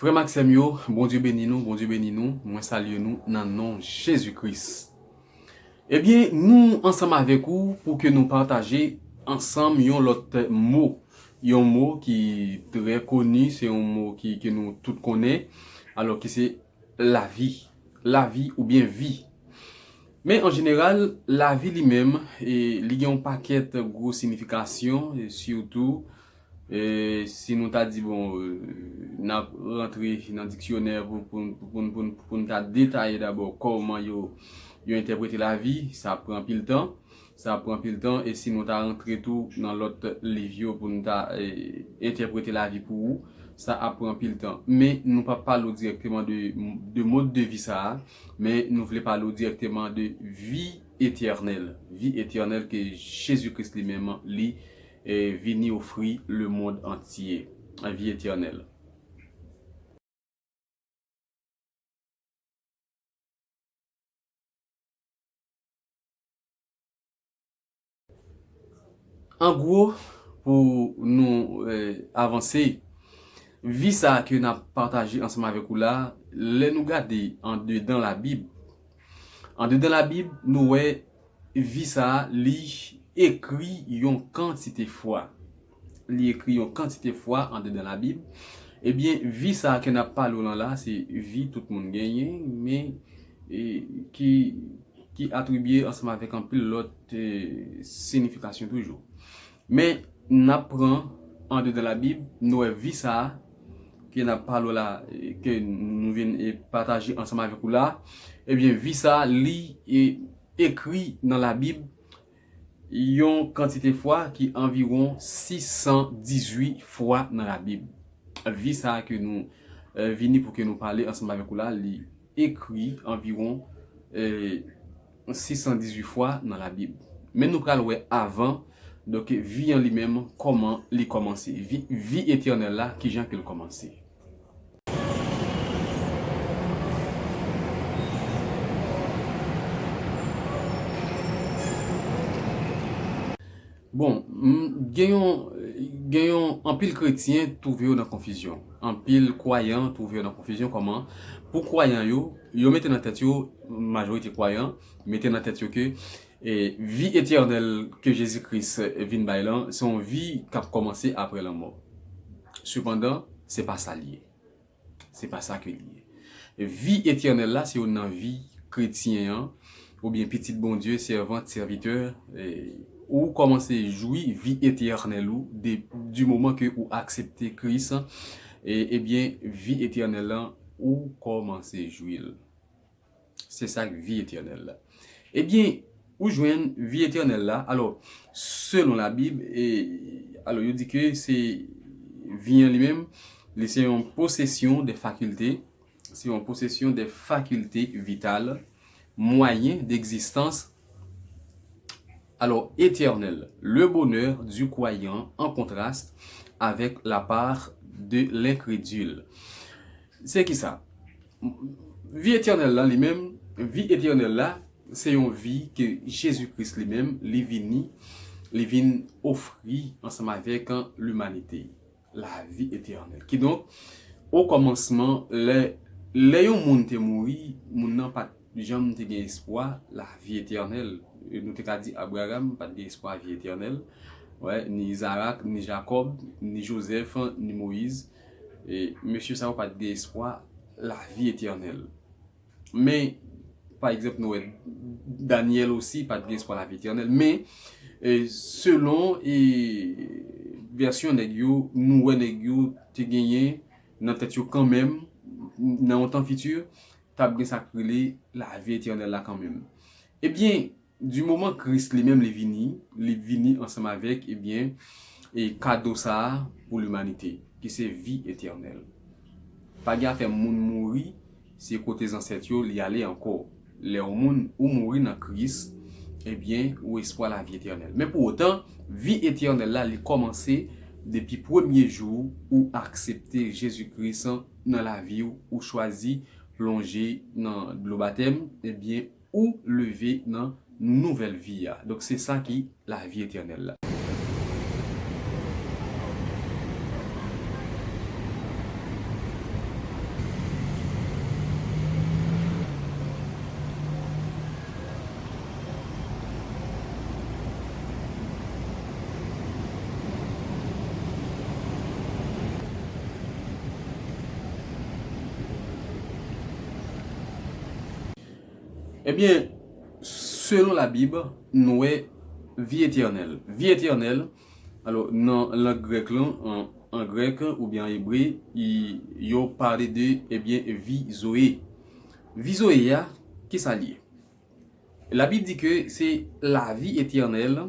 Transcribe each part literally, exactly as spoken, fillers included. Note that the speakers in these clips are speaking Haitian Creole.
Frè m ak sè m yo, Bondye beni nou, Bondye beni nou. Mwen salye nou nan non Jezi Kris. Ebyen, nou ansanm avèk ou pou ke nou pataje ansanm yon lòt mo. Yon mo ki trè koni, se yon mo ki, ke nou tout konnen, alò ki se lavi. Lavi oubyen vi. Men an jeneral, lavi li menm, e, li gen yon pakèt gwo siyifikasyon, e, sitou, e, si nou ta di, bon, e, n ap rantre nan diksyonè pou, pou, pou, pou, pou, pou n ta detaye dabò kòman yo, yo entèprete lavi, sa ap pran anpil tan. Sa ap pran anpil tan, e si nou ta rantre tou nan lòt liv yo pou nou ta, e, entèprete lavi pou ou, sa ap pran anpil tan. Men nou p ap pale w dirèkteman de, de mòd de vi sa a, men nou vle pale w dirèkteman de vi etènèl. Vi etènèl ke Jezi Kris li menm li, e, vini ofri lemonn antye. Vi etènèl. An gwo, pou nou, eh, avanse, vi sa a ke n ap pataje ansanm avèk ou la, lè nou gade andedan Labib, andedan Labib, nou wè vi sa a, li ekri yon kantite fwa. Li ekri yon kantite fwa andedan Labib. Ebyen, vi sa a ke n ap pale w lan la, se vi tout moun genyen, men, e, ki, ki atribye ansanm avèk anpil lòt, e, siyifikasyon toujou. Men, n ap pran andedan Labib, nou wè vi sa a ke n ap pale w la, e, ke nou vin, e, pataje ansanm avèk ou la. Ebyen, vi sa a, li, e, ekri nan Labib yon kantite fwa ki anviwon sis san dizuit fwa nan Labib. Vi sa a ke nou, eh, vini pou ke nou pale ansanm avèk ou la, li ekri anviwon, eh, sis san dizuit fwa nan Labib. Men nou pral wè avan, donk, vi an li menm, kòman li kòmanse. Vi, vi etènèl la, kijan ke l kòmanse. Bon, m, gen yon, gen yon anpil kretyen twouve yo nan konfizyon. Anpil kwayan twouve yo nan konfizyon. Kòman? Pou kwayan yo, yo mete nan tèt yo, majorite kwayan, mete nan tèt yo ke, e, vi etènèl ke Jezi Kris vin bay lan, se yon vi k ap kòmanse apre lanmò. Sepandan, se pa sa l ye. Se pa sa ke li ye. Vi etènèl la, se youn nan vi kretyen an, oubyen pitit Bondye, sèvant, sèvitè, e, ou kòmanse jwi vi etènèl ou de, di moman ke ou aksepte Kris, e, ebyen, vi etènèl lan, ou kòmanse jwi l. Se sa k vi etènèl la. Ebyen, ou jwenn vi etènèl la. Alò, selon Labib, e, alò, yo di ke se vi an li menm, li se yon posesyon de fakilte, se yon posesyon de fakilte vital, mwayen d'egzistans, alò, etènèl, le bonheur du croyant en contraste avec la part de l'incrédule. Se ki sa? Vi etènèl la, li menm, vi etènèl la, se yon vi ke Jezi Kris li menm, li vini, li vin ofri ansanm avèk limanite. Lavi etènèl. Kidonk, o kòmansman, lè, lè yon moun te mouri, moun nan pa t janm te gen espwa lavi etènèl. E nou te ka di Abraram pa t gen espwa vi etènèl. Wè, ni Izarak, ni Jakòb, ni Jozèf, ni Moyiz. E mesye sa yo pa t gen espwa lavi etènèl. Men, pa egzanp, nou wè Danyèl osi pa t gen espwa lavi etènèl. Men, e, selon, e, vèsyon nèg yo, nou wè nèg yo te genyen nan tèt yo kanmenm, nan yon tan fiti, t ap gen sa k rele lavi etènèl la kanmenm. Ebyen, di moman Kris li menm li vini, li vini ansanm avèk, ebyen, e kado sa a pou limanite, ki se vi etènèl. Pa gen afè moun mouri, se kote zansèt yo li ale ankò. Lè yon moun ou mouri nan Kris, ebyen, ou espwa lavi etènèl. Men pou otan, vi etènèl la, li kòmanse depi premye jou ou aksepte Jezi Kris nan lavi w, ou chwazi plonje nan dlo batèm, ebyen, ou leve nan nouvèl vi a. Donk, se sa ki lavi etènèl la. Ebyen, selon Labib, nou wè vi etènèl. Vi etènèl, alò, nan lang grèk lan, an, an grèk oubyen an ebre, i, yo pale de, ebyen, vi Zoe. Vi Zoe a, ki sa l ye? La Bible dit que c'est la vie éternelle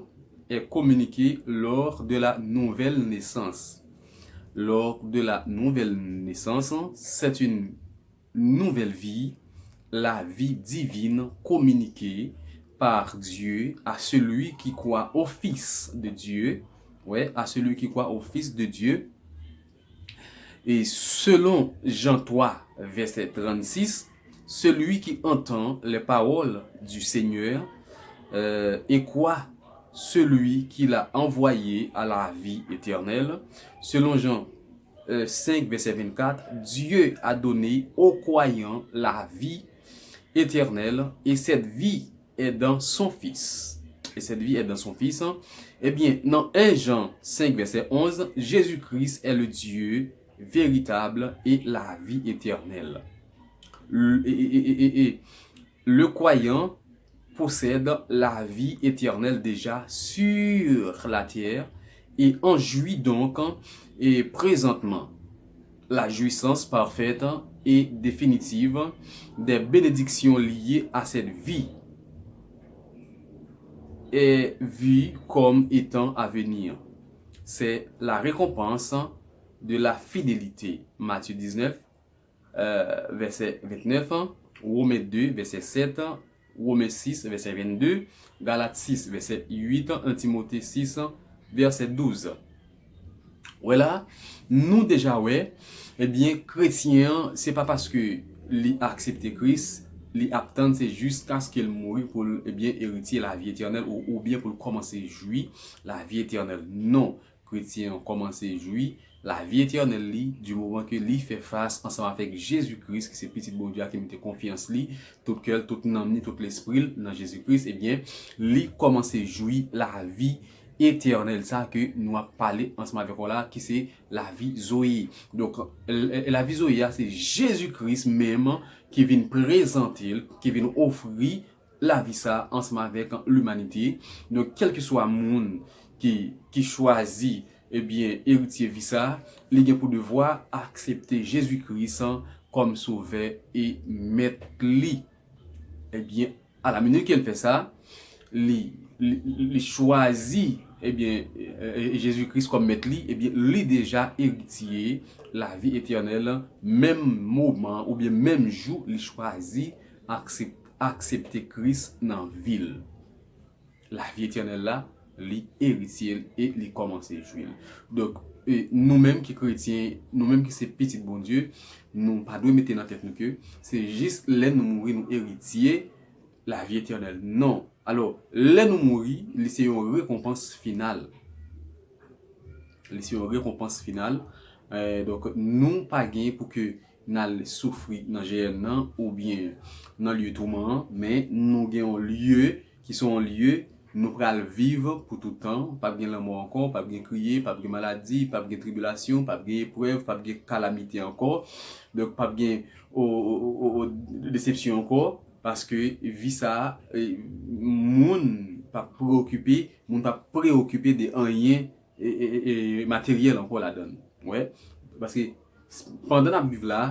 est communiquée lors de la nouvelle naissance. Lors de la nouvelle naissance, c'est une nouvelle vie, la vie divine communiquée par Dieu à celui qui croit au Fils de Dieu, ouais, à celui qui croit au Fils de Dieu. Et selon Jean trois, verset trente-six, celui qui entend les paroles du Seigneur euh, et croit celui qui l'a envoyé à la vie éternelle. Selon Jean euh, cinq, verset vingt-quatre, Dieu a donné aux croyants la vie éternelle et cette vie est dans son Fils. Et cette vie est dans son Fils. Ebyen, nan un Jean cinq, verset onze, Jésus-Christ est le Dieu véritable et la vie éternelle. Le, et, et, et, et, et le croyant possède la vie éternelle déjà sur la terre et en jouit donc et présentement. La jouissance parfaite et définitive des bénédictions liées à cette vie est vue comme étant à venir. C'est la récompense de la fidélité. Matthieu dix-neuf, euh, verset vingt-neuf, Romains deux, verset sept, Romains six, verset vingt-deux, Galates six, verset huit, un Timothée six, verset douze. Wè la, nou deja wè, ebyen, kretyen an, se pa paske li aksepte Kris, li ap tann, se jiskaske l mouri pou l, ebyen, eritye lavi etènèl ou, oubyen pou l kòmanse jwi lavi etènèl. Non, kretyen an kòmanse jwi lavi etènèl li, di moman ke li fè fas ansanm avèk Jezi Kris, ki se Pitit Bondye a, ki mete konfyans li, tout kè l, tout nanm li, tout lespri l nan Jezi Kris, ebyen, li kòmanse jwi lavi etènèl sa ke nou ap pale ansanm avèk ou la, ki se lavi Zoe. Donk, l-, lavi Zoe a, se Jezi Kris menm ki vin prezante l, ki vin ofri lavi sa ansanm avèk limanite. Donk, kèlkeswa moun ki, ki chwazi, ebyen, eritye vi sa, li gen pou devwa aksepte Jezi Kris kòm Sovè e Mèt li. Ebyen, a la minit ke l fè sa, li, li, li chwazi, ebyen, e, e, Jezi Kris kòm Mèt li, ebyen, li deja eritye lavi etènèl menm moman oubyen menm jou li chwazi aksep-, aksepte Kris nan vi l. Lavi etènèl la, li eritye l e li kòmanse jwi l. Donk, e, nou menm ki kretyen, nou menm ki se pitit Bondye, nou pa dwe mete nan tèt nou ke se jis lè nou mouri nou eritye lavi etènèl. Non. Alò, lè nou mouri, li se yon rekonpans final. Li se yon rekonpans final. E, donk, nou pa gen pou ke n al soufri nan jeyèn nan oubyen nan lye touman an, men nou gen yon lye ki se yon lye nou pral viv pou tout tan. P ap gen lanmò ankò, p ap gen kriye, p ap gen maladi, p ap gen tribilasyon, p ap gen eprèv, p ap gen kalamite ankò. Donk, p ap gen o, o, o, o, o, desepsyon ankò, paske vi sa a, e, moun p ap preokipe, moun p ap preokipe de anyen e, e, e, e, materyèl ankò ladan l. Wè. Paske s-, pandan n ap viv la,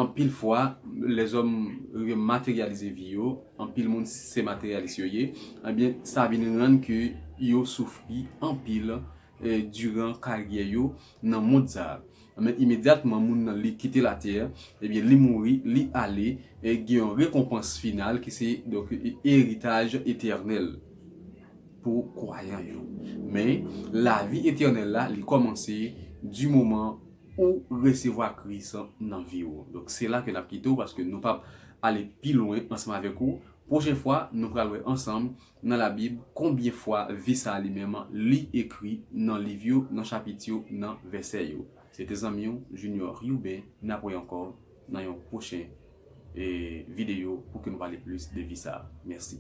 anpil fwa, lèzòm rive materyalize vi yo, anpil moun se materyalis yo ye, ebyen, sa vin rann ke yo soufri anpil, e, diran karyè yo nan mond sa a. Men imedyatman moun nan li kite latè, ebyen, li mouri, li ale, e gen yon rekonpans final ki se, donk, e, eritaj etènèl pou kwayan yo. Men, lavi etènèl la, li kòmanse di moman ou resevwa Kris nan vi w. Donk, se la ke n ap kite w, paske nou p ap ale pi lwen ansanm avèk ou. Pwochen fwa, nou pral wè ansanm nan Labib konbyen fwa vi sa a li menm li ekri nan liv yo, nan chapit yo, nan vèsè yo. Se te zanmi w, Junior Yoube, n ap wè ankò nan yon pwochen, e, videyo pou ke nou pale plis de vi sa a. Mèsi.